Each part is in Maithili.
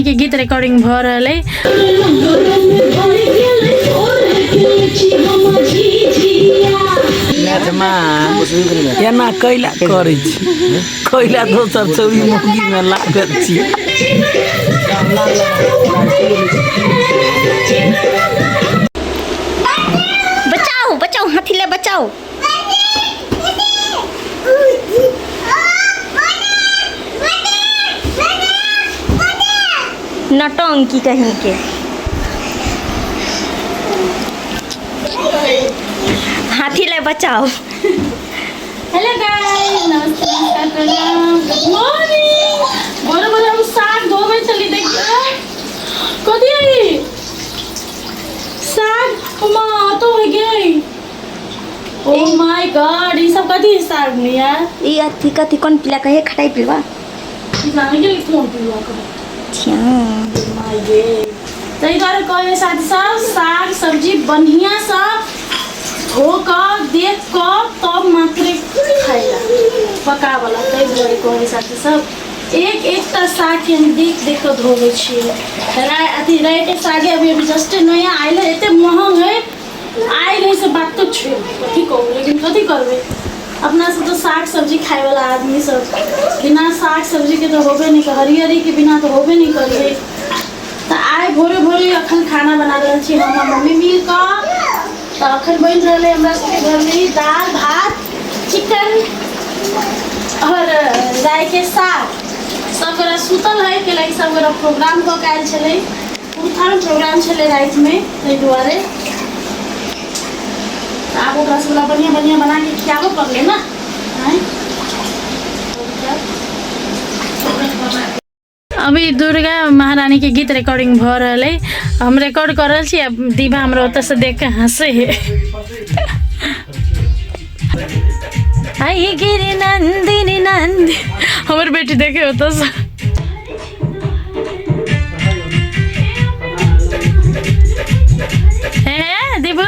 महारानी के गीत रिकॉर्डिंग भऽ रहल अइ। एना कैला करै छी, कैला दोसर छौरी मौगीमे लागल छी। बचाओ बचाओ, हाथी ले बचाओ। नौटंकी कहीं के। हाथी ले बचाओ। हेलो गाइस, नमस्ते, नमस्कार, प्रणाम, गुड मॉर्निंग। भोरे भोरे हम साग धोबै छली, देखियो कथी है साग। माँ तो हो गई। ओ my God, ई सब कथी है साग में यार? ई अथी कथी कोन पिला कहे, खटाई पिलवा। ई जाने के लिए कौन पिलवा कहे। छिया my गे, ताहि दुआरे कहै साथी सब, साग सब्जी बढ़िया सँ धो कऽ देख कऽ तब मात्रे खाइला पकावला। ताहि दुआरे कहै साथी सब, एक एकटा सागके हम देख देख कऽ धोबै छियै। राइ अथी राइके सागे अभी अभी जस्टे नया आयल है, एते महग है आयल है से बात तो छोड़, कथी कहू, लेकिन कथी करबै, अपना सब तऽ साग सब्जी खाइवला आदमी सब, बिना साग सब्जीके तऽ होबे नहि कर, हरियरीके बिना तऽ होबे नहि करियै। तऽ आइ भोरे भोरे अखन खाना बना रहल छी हम आ मम्मी मिल कऽ। तऽ अखन बनि रहल है हमरा सबके घरमे दालि भात चिकन और राइके साग। सब गोरा सुतल है, कैलाकि सब गोरा प्रोग्राम कऽ के आयल छलै, कुरथामे प्रोग्राम छलै रातिमे, ताहि दुआरे। तऽ आब ओकरा सब ला बढ़िआँ बढ़िआँ बनाके खियाबऽ पड़लै ने। आँय, अभी दुर्गा महारानी के गीत रिकॉर्डिंग भऽ रहल अइ, हम रिकॉर्ड कऽ रहल छी आ दीपा हमरा ओतऽसँ देख कऽ हँसै है। आई गिरी नंदिनी नंद, हमर बेटी देखे ओतऽसँ। हे दीपू।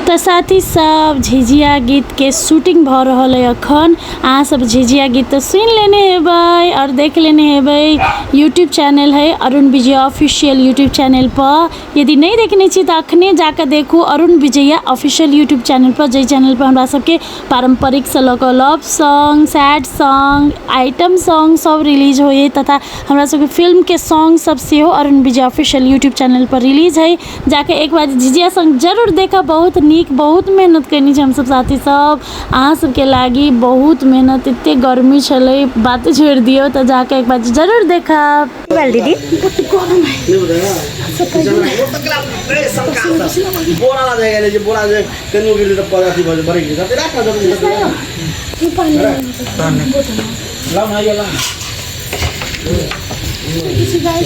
तऽ साथी सब, झिझिया गीतके शूटिंग भऽ रहल अइ अखन। अहाँ सब झिझिया गीत तऽ सुनि लेने हेबै आओर देख लेने हेबै। यूट्यूब चैनल है अरुण विजया ऑफिशियल यूट्यूब चैनल पर। यदि नहि देखने छी तऽ अखने जाकऽ देखू अरुण विजया ऑफिशियल यूट्यूब चैनल पर, जाहि चैनल पर हमरा सबके पारम्परिकसँ लऽ कऽ love song, sad song, item song सब रिलीज होइ है, तथा हमरा सबके फिल्मके सॉन्ग सब सेहो अरुण विजया ऑफिशियल यूट्यूब चैनल पर रिलीज है। जाके एक बार झिझिया सॉन्ग जरूर देखब, बहुत नीक, बहुत मेहनत कयने छी हमसब साथी सब अहाँ सबके लागी, बहुत मेहनत। एते गर्मी छलै, बाते छोड़ि दियौ। तऽ जाके एक बार जरूर देखब। भेल दीदी? बोरा जाएगा जे बोरा जे केनो गेलै तऽ पद अथी भऽ बढ़ि गेलै। राख ना जल्दी, लाउ ना, आइयो लाउ ना।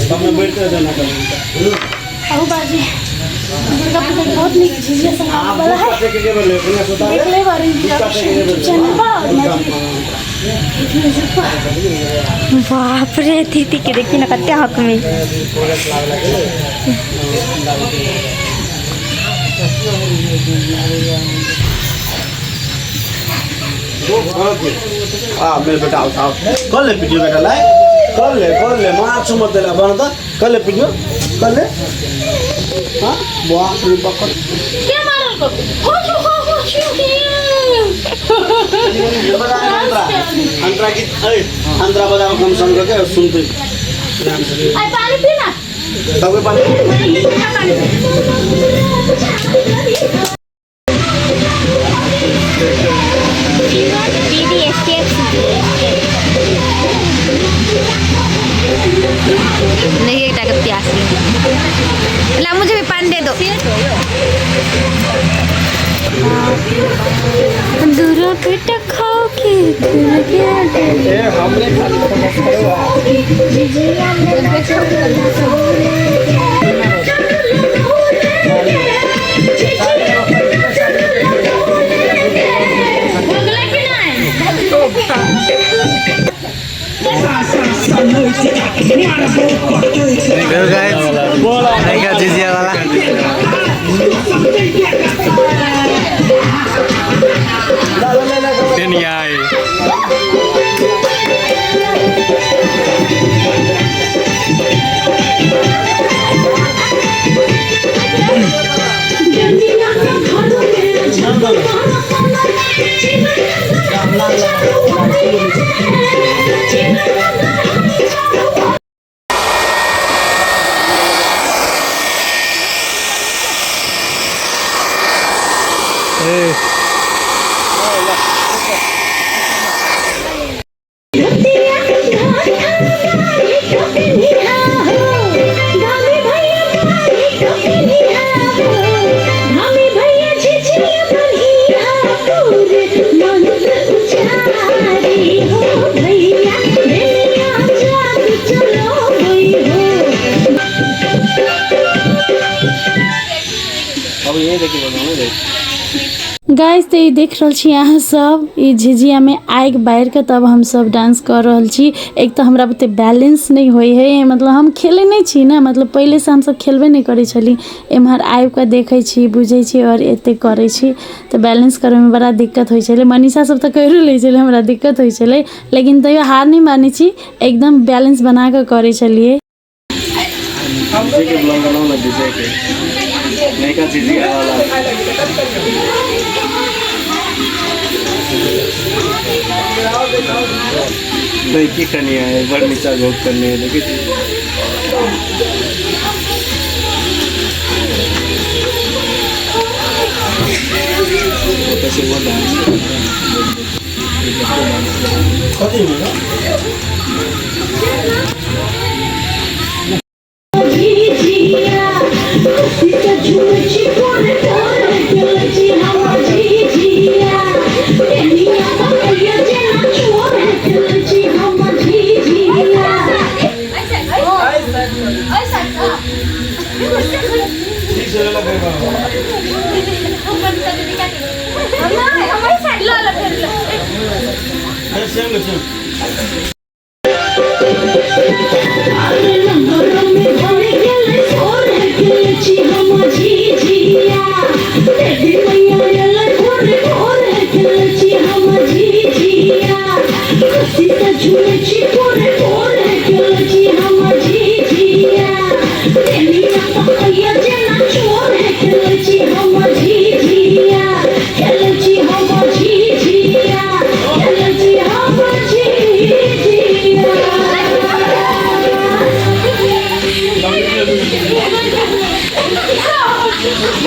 सामने बैठते रहना कभी। अहू बाजी दुर्गा पूजा के बहुत नीक झिझिया सब आबै वाला है। देख लेब अरुण विजय यूट्यूब चैनल पर और मैथिली म्यूजिक पर। बाप रे, दीदी के देखी ना कते हक में। आ मेरे बेटा, आओ आओ, कर ले वीडियो बेटा, लाए कर ले, कर ले। मार छु मत देला बन त कर ले वीडियो, कर ले। हां, बाप रे बाप। के मारल को हो हो हो हो। अंतरा की ए अंतरा बजाओ कम सम करके सुनते। आई पानी पी ना। तब पानी। दीदी स्टेप नहीं, एक टाका प्यास ला, मुझे भी पानी दे दो। दूर पेट खाओ के। ए हमने खाली। देखा झिझिया वाला। अब यही देखि बनाउनु देख। गाइस, तऽ ई देख रहल छी अहाँ सब, ई झिझियामे आगि बारि कऽ तब हमसब डांस कऽ रहल छी। एक तऽ हमरा बुते बैलेंस नहि होइ हइ, मतलब हम खेलै नहि छी ने, मतलब पहिलेसँ हमसब खेलबे नहि करै छली। एम्हर आबि कऽ देखै छी, बुझै छी आओर एतेक करै छी, तऽ बैलेंस करैमे बड़ा दिक्कत होइ छलै। मनीषा सब तऽ करियो लै छलै, हमरा दिक्कत होइ छलै, लेकिन तैयो हार नहि मानै छी, एकदम बैलेंस बना कऽ करै छलियै। विजय के ब्लॉग बनाओ ना, विजय के नयका झिझिया वाला। नहीं की कनिया है, बड़ नीचा घोक करने है, देखी छी। कैसे वो डांस कति हुनु? सेम सेम।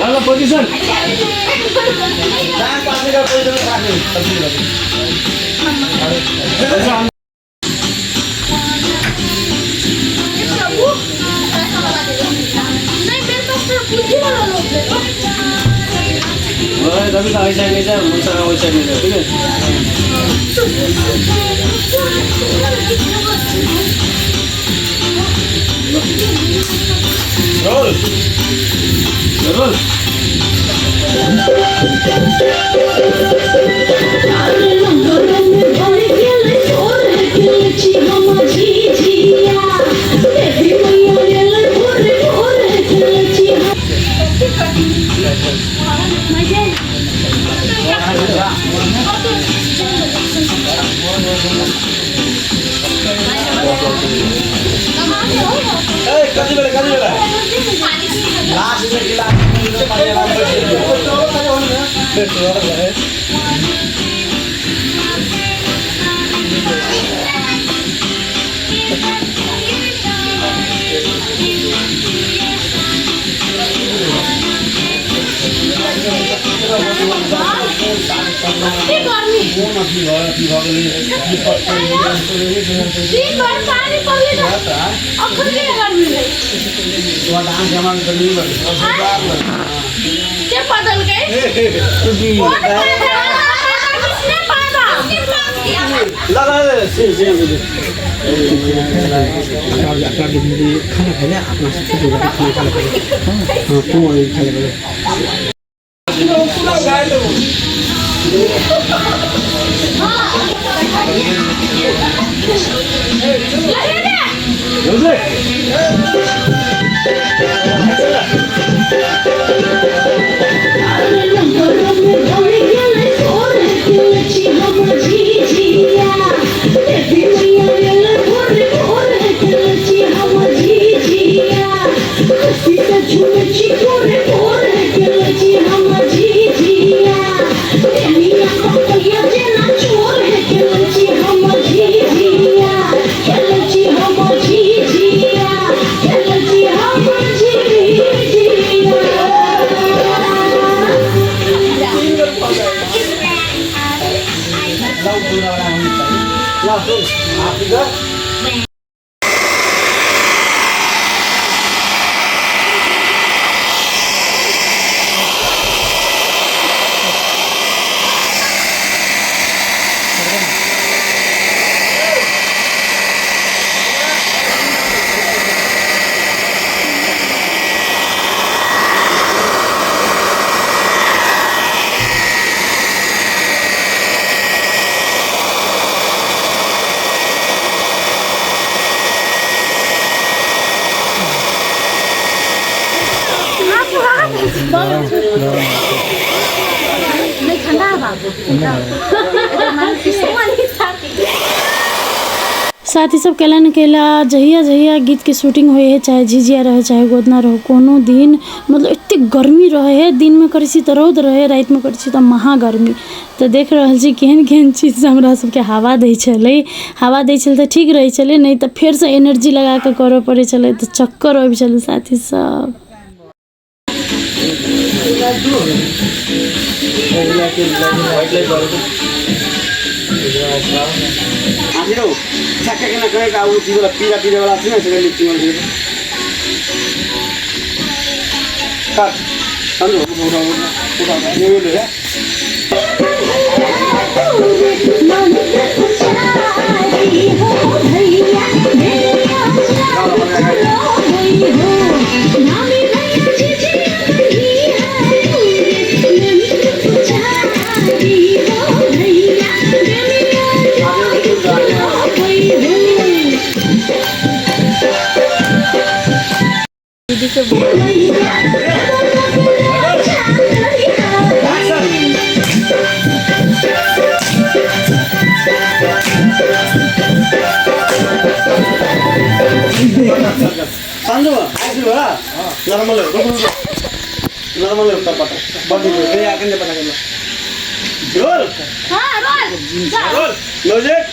ल ल, पोजिसन। रवि त ओहि साइड नहीं जा, मुन्सा ओहि साइड नहीं जा, ठीक है? रोल। रोल। ए, कति बेला, कति बेला लास्ट में? लास्ट। कते गर्मी! दिन भर पानी पड़ले त अखन किन गर्मी भेल? के बदलकै? कौन पादा? किसने पादा? ल ल ल, सेम सेम। खाना खाइले अपना खाना खा ले। तू खा ले। ल सुन हाथ साथी सब कैला न कैला जहिया जहिया गीतके शूटिंग होइ है, चाहे झिझिया रहे चाहे गोदना रहे, कोनो दिन मतलब एतेक गर्मी रहे है, दिनमे करै छी तऽ रौद रहे, रातिमे करै छी तऽ महा गर्मी। तऽ देख रहल छी केहन केहन चीज हमरा सबके हवा दै छलै। हवा दै छलै तऽ ठीक रहै छलै, नहि तऽ फेरसँ एनर्जी लगाकऽ करऽ पड़ै छलै तऽ चक्कर अबै छलै साथी सब। ठ्याक्कै किन गएको अब उ वाला पिरा पिरा वाला छ नि त्यसले लिप्टिङ वाला काट सन्जु उठा उठा उठा उठा यो यो ले सन्जु आइसु भयो नर्मल हो नर्मल हो त पता बडी फेरि आके पता गर्नु रोल रोल म्युजिक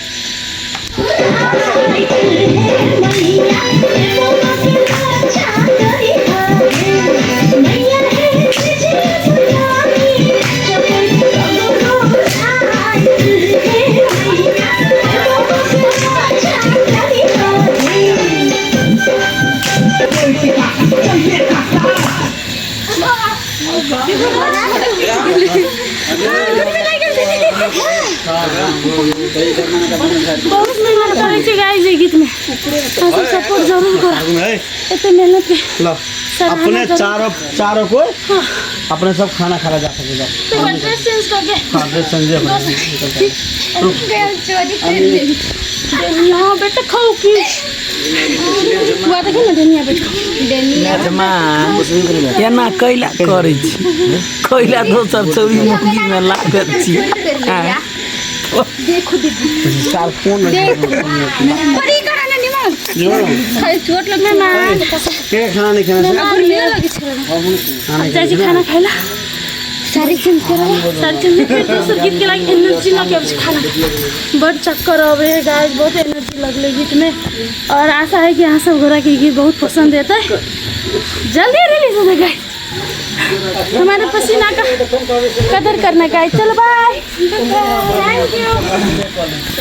बहुत मेहनत करै छी गाइस ई गीतमे, अहाँ सब सपोर्ट जरूर करब, है एते मेहनत के ल अपने चारों चारों को अपने सब खाना खाना जा सके जाओ। तो ड्रेस चेंज करके हाँ ड्रेस संजय यहाँ बैठ खाऊ की बुआ देखी ने धनिया बैठ खाऊ। यजमान एना कैला करै छी, कैला दोसर छौरी मौगीमे लागल छी। चार फोन चोट लगने ना के खाना नहीं खाना अब जाइ छी खाना खाइला, साड़ी चेंज करब, साड़ी चेंज फेर दोसर गीत के लागि एनर्जी लऽ के अबै छी खाना। बड चक्कर अबै है गाइस, बहुत एनर्जी लगलै गीत में, और आशा है कि अहाँ सब गोरा के गीत बहुत पसंद हेतै। जल्दी रिलीज होतै गाइस, हमारे पसीना का कदर करना गाइस। चलो बाय, thank you.